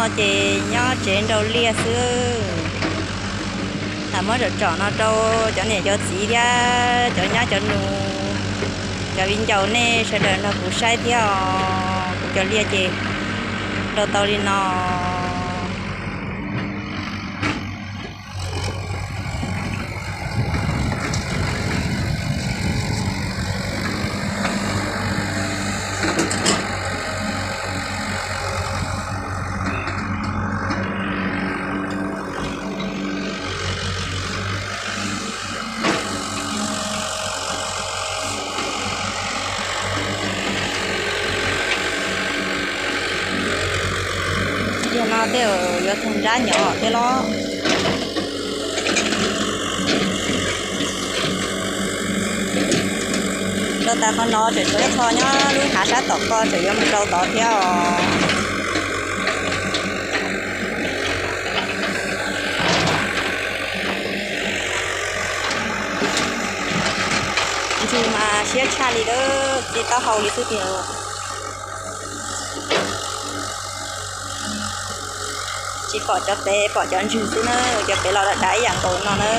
Ces nyob tsev nrau liaj xwb. Lam muab tsom tsom no rau cov niam cov txiv thiab cov nyab cov nus, cov viv ncaus nej sawv daws nrog kuv saib thiab os. Kuv cov liaj ces nrau tau li no. Yog no tej yuav tag nrab nyom thiab los. Rau tas qhov no tseem tshuav ib qho nyob lub hav sab tom ko tseem yuav mus rau tod thiab os. Ntsws mas siab tshaj li lawm, txi taub hau li xwb tiag. Tsis pom cov pem, pom cov ntsws xwb na, cov pem los dav dav ib yam nkaus no na.